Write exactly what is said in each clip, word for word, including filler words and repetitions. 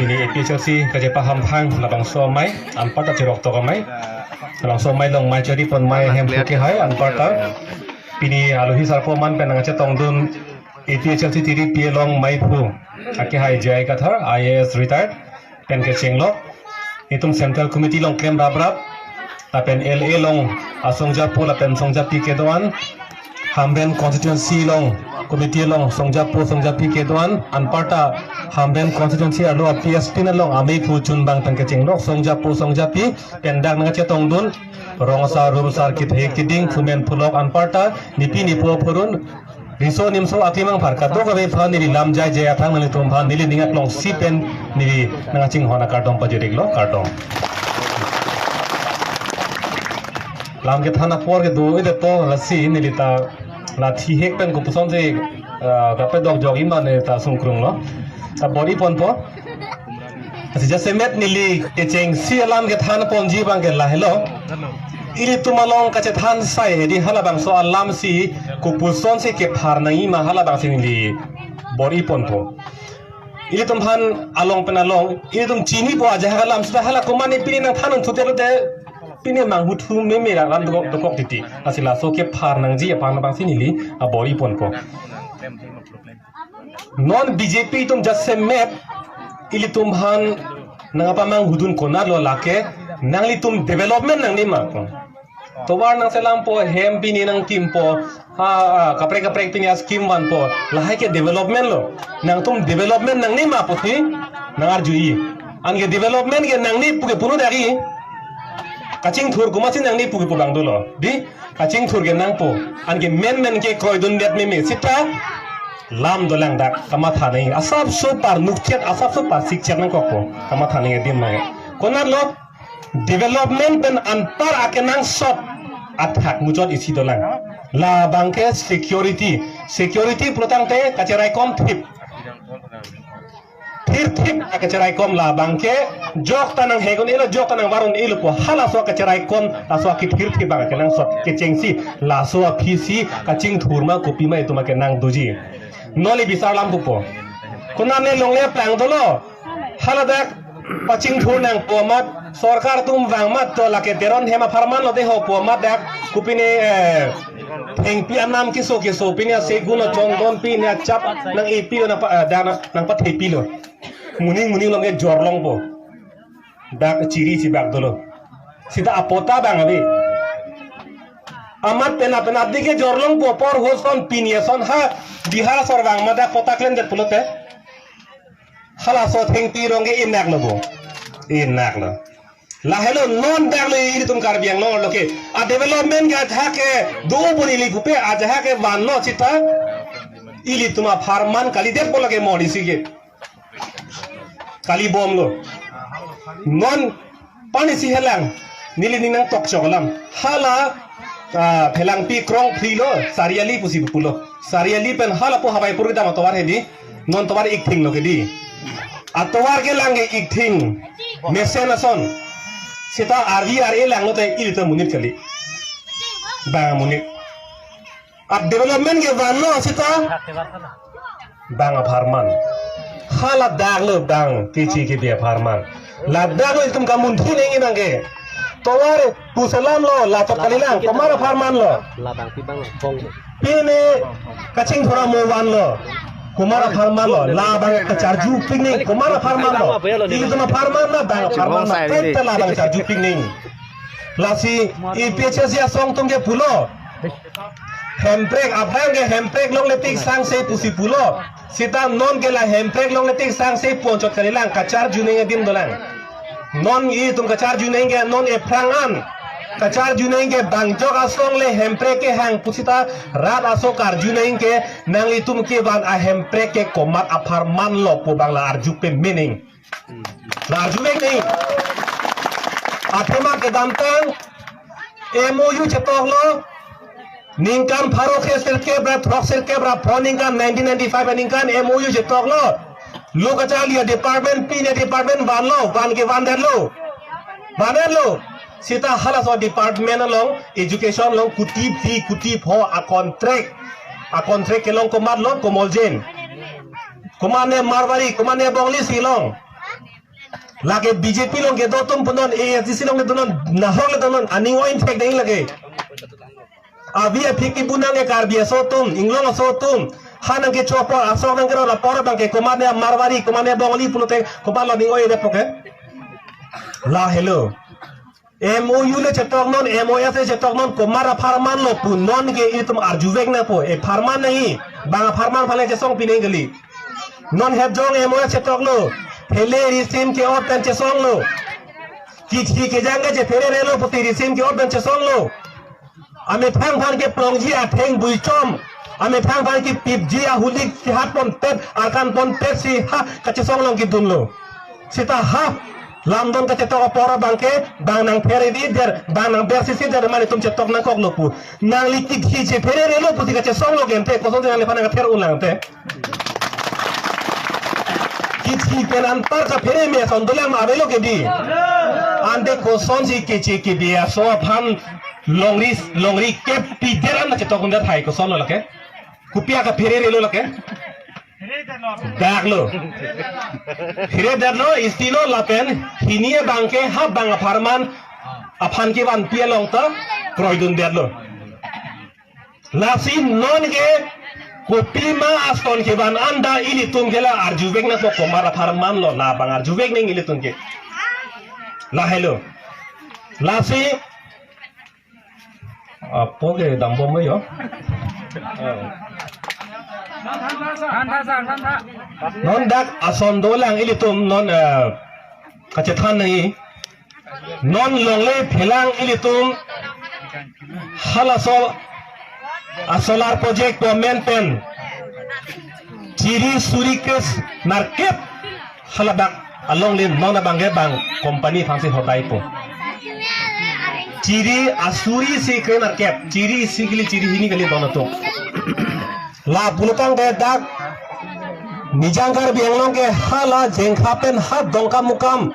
Pini A P H L C kachepaham phang labangso amei, anparta cherok tok amei. Labangso amei along mei chari pon mei hem puke hai anparta. Pini alohi sarpo aman pen nangchetongdun A P H L C tiri P along meiphu akehai J I Kathar, I A S retired, pen kechenglok. Itum Central Committee along klem raprap. Lapen L A along asongjapo lapen songjapi kedo-an. Hamren constituency along committee along songjapo songjapi kedo-an. Anparta Hamren constituency arlo a P S P along ameiphu chunbang pen kechenglok songjapo songjapi pen dak nangchetongdun. Rong asar, rum asar, kethe keding, phumen phulok anparta, nipi nipo phurun, riso nimso akimang apharkat dok ave aphan neli lam jai jai athang nanglitum aphan neli ning aklong si pen neli nangchinghon akardom pajir-iklo, kardom. Lam kethan apor kedo-i det to lasi neli ta la thihek pen kopuson si, ah, kapadok jok-i ma neli ta sungkrunglo. Ta bor-i ponpo. Lasi jasemet neli kechengsi alam kethan ponji abang ke lahelo. Ilitum along kachethan sai hedi halabangso alam si kopuson si kephar nangji ma halabang si neli bor-i ponpo. Ilitum aphan along pen along, ilitum chinipo ajahak alam seta hala komatne pini nangthan un thute lote pini manghuthu meme alam dokok dokok titi. Lasi laso kephar nangji aphan abang si neli abor-i ponpo. Non B J P atum jasemet ilitum aphan nangpamanghudun konatlo lake nanglitum development nangne ma ko. Tovar nangselampo hem pini nangkimpo ha, ha, kaprek kaprek pini a-scheme vanpo lahai ke development lo. Nangtum development nangne ma pusi nangarjuji. Anke development ke nangne puke puno dagi. Kachingthur komatsi nangne puke pu abang dolo. Di kachingthur ke nangpo, anke menmen ke kroidundet meme seta lam dolang dak kamatha nangji. Asapso parnukchet, asapso parsikchet nangkokpo, kamatha nangji adim abang ke. Konatlo development pen anpar akenangsot athak muchot isi dolang. Labang ke security, security pulotangte kacheraikom thip. Thirthip akecheraikom labang ke jokta nanghek un-elo, jokta nangvar un-elo pu halaso akecheraikom laso akethirthip abang akenangsot kechengsi laso aphi si kachingthur ma kopi ma itum akenang doji. Non neli bisar lam pupo. Konatne longle aplang dolo. Haladak pachingthur nangpo amat sorkar atum vang amat to lake Teron hem apharman lo deho pu amat dak kopine, eh, thengpi anam keso keso pine ase gun chongdon pine achap nang-epi lo nangpa, eh, dak nang, nangpathepilo. Muning muning along ke jorlongpo. Dak chiri chibak dolo. Seta apota abang ave. Amat penap penap dike jorlongpo apor hoson pini ason ha Bihar asor vang amat dak pota klemdet pulote. Halaso thengpi rong ke inaklo bo. Inaklo. Lahelo non daklo ilitum Karbi Anglong arlo ke. A development ke ajahak ke do bo neli pupe ajahak ke vanlo seta. Ilitum apharman kalidetpo lake mo isi ke. Kalibomlo. Non pani si helang. Neli ning nangtokchok alam. Hala, ah, Phelangpi Krongphri lo, Sariali pusi pulo. Sariali pen hala po Hawaipur kedam atovar hedi. Non tovar ikthing lo kedi. Atovar kelang ke ikthing. Mesen ason. Seta arvi ar-e langlote ilitum amonit kali. Bang amonit. A development ke vanlo seta. Bang apharman. Hala daklo bang kechi kebi apharman. Ladak lo itum kamunthi nangji abang ke. Tovar puselamlo, lachot kalilang, komat apharman lo. Labang pi abang lo, bong lo. Pine kachingthur amo vanlo. Komat apharman lo, labang kacharjupik nangji, komat apharman lo. Ilitum apharman lo, bang apharman lo. Bong sai de. Penta labang charjupik nangji. Lasi A P H L C asong atum ke pulo. Hemprek, abang ke hemprek longle tik sangse pusi pulo. Seta non ke la hemprek longle tik sangse ponchot kalilang kacharju nangji adim dolang. Non itum kacharju nangji ke non ephrang an. Kacharju nangji ke bang jok asong le hemprek kehang pu seta rat aso karju nangji ke nanglitum kevan ahemprek ke komat apharman lo pu abang la arjupe mening. La arjuvek nangji. Athema kedamtang M O U chetoklo. Ningkan pharo kre sirkep ra throk sirkep ra pho ningkan nineteen ninety-five aningkan M O U chetoklo. Lo kacharli a-department pine department vanlo, van ke vandetlo. Vandetlo. Seta halaso department along education along kuti phli kuti pho a-contract. A-contract kelong komatlo, Komol Jain. Komatne Marwari, komatne Bongali si long. Lake B J P along kedo atum pu non, A S D C along kedo non, nahok le do non, aning oi thek dei lake. Avi aphi kipu nang ke Karbi aso atum, Inglong aso atum. Ha nang kecho apor, asok nang kero apor abang ke komat ne Marwari, komat ne Bongali pulote komat lo aning oi-edetpo ke. Lahelo. M O U le chetok non, M O S le chetok non, komat apharman lo pu non ke itum arjuvek nangpo, e pharman nangji, bang apharman aphan le chesongpi nang kali. Non het jong M O S chetok lo, phere risim ke-ot pen chesong lo. Kithi kejang ke chephere relo pusi risim ke-ot pen chesong lo. Amethang aphan keplongji atheng buichom, amethang aphan kepipji ahulik kehat ponpet, arkan ponpet si ha kachesong along kedun lo. Seta ha lamdon kachetok apor abang ke, bang nang phere di der, bang nang ber sisi der, mane itum chetok nangkok lo pu. Nangli kithi chephere relo pusi kachesong lo gente, koson si nangliphan nang kather unlang te. Kithi pen anpar kaphere me ason dolang ma avelo ke di. Ante koson si keche kebe aso aphan longri, longri kepi der an chetok un det hai, koson lo lake. Kopi akaphere relo lake. Dak lo. Phere det lo, isti lo lapen hini abang ke ha bang apharman aphan kevanpi along ta kroidun det lo. Lasi non ke kopima ason kevan an ta ilitum ke la arjuvek nangpo, komat apharman lo, labang arjuvek nang ilitum ke. Lahelo. Lasi apo ke dambom lo yo. Than tha sir, than tha. Non dak ason dolang ilitum non, eh, kachethan nangji. Non longle phelang ilitum halaso a solar project pu amen pen chiri suri kres nerkep haladak alongle non abang ke bang company aphan si hodaipo. Chiri asuri isi kre nerkep, chiri isi kali, chiri hini kali don atum. La pulotangte dak Nijang Karbi Anglong ke hala Jengkha pen ha Dongkamukam,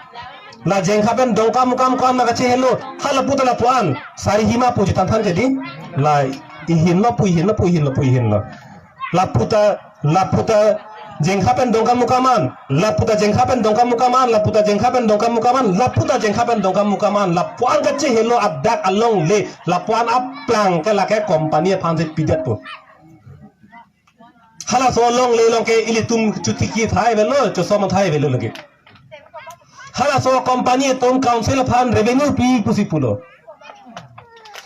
la Jengkha pen Dongkamukam ko-an ma kachehelo, ha lapu ta lapu-an, Sarihima pu chethan than ke di, la ihin lo pu ihin lo pu ihin lo pu ihin lo. Lapu ta, lapu ta Jengkha pen Dongkamukam an, lapu ta Jengkha pen Dongkamukam an, lapu ta Jengkha pen Dongkamukam an, lapu ta Jengkha pen Dongkamukam an, lapu-an kachehelo adak alongle, lapu-an aplang ke lake company aphan si pidetpo. Halaso alongle along ke ilitum chotiki thai avelo, chosom thai avelo lake. Halaso company atum council aphan revenue pi pusi pulo.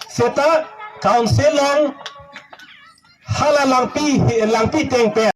Seta council along hala Langpi, Langpi ateng pen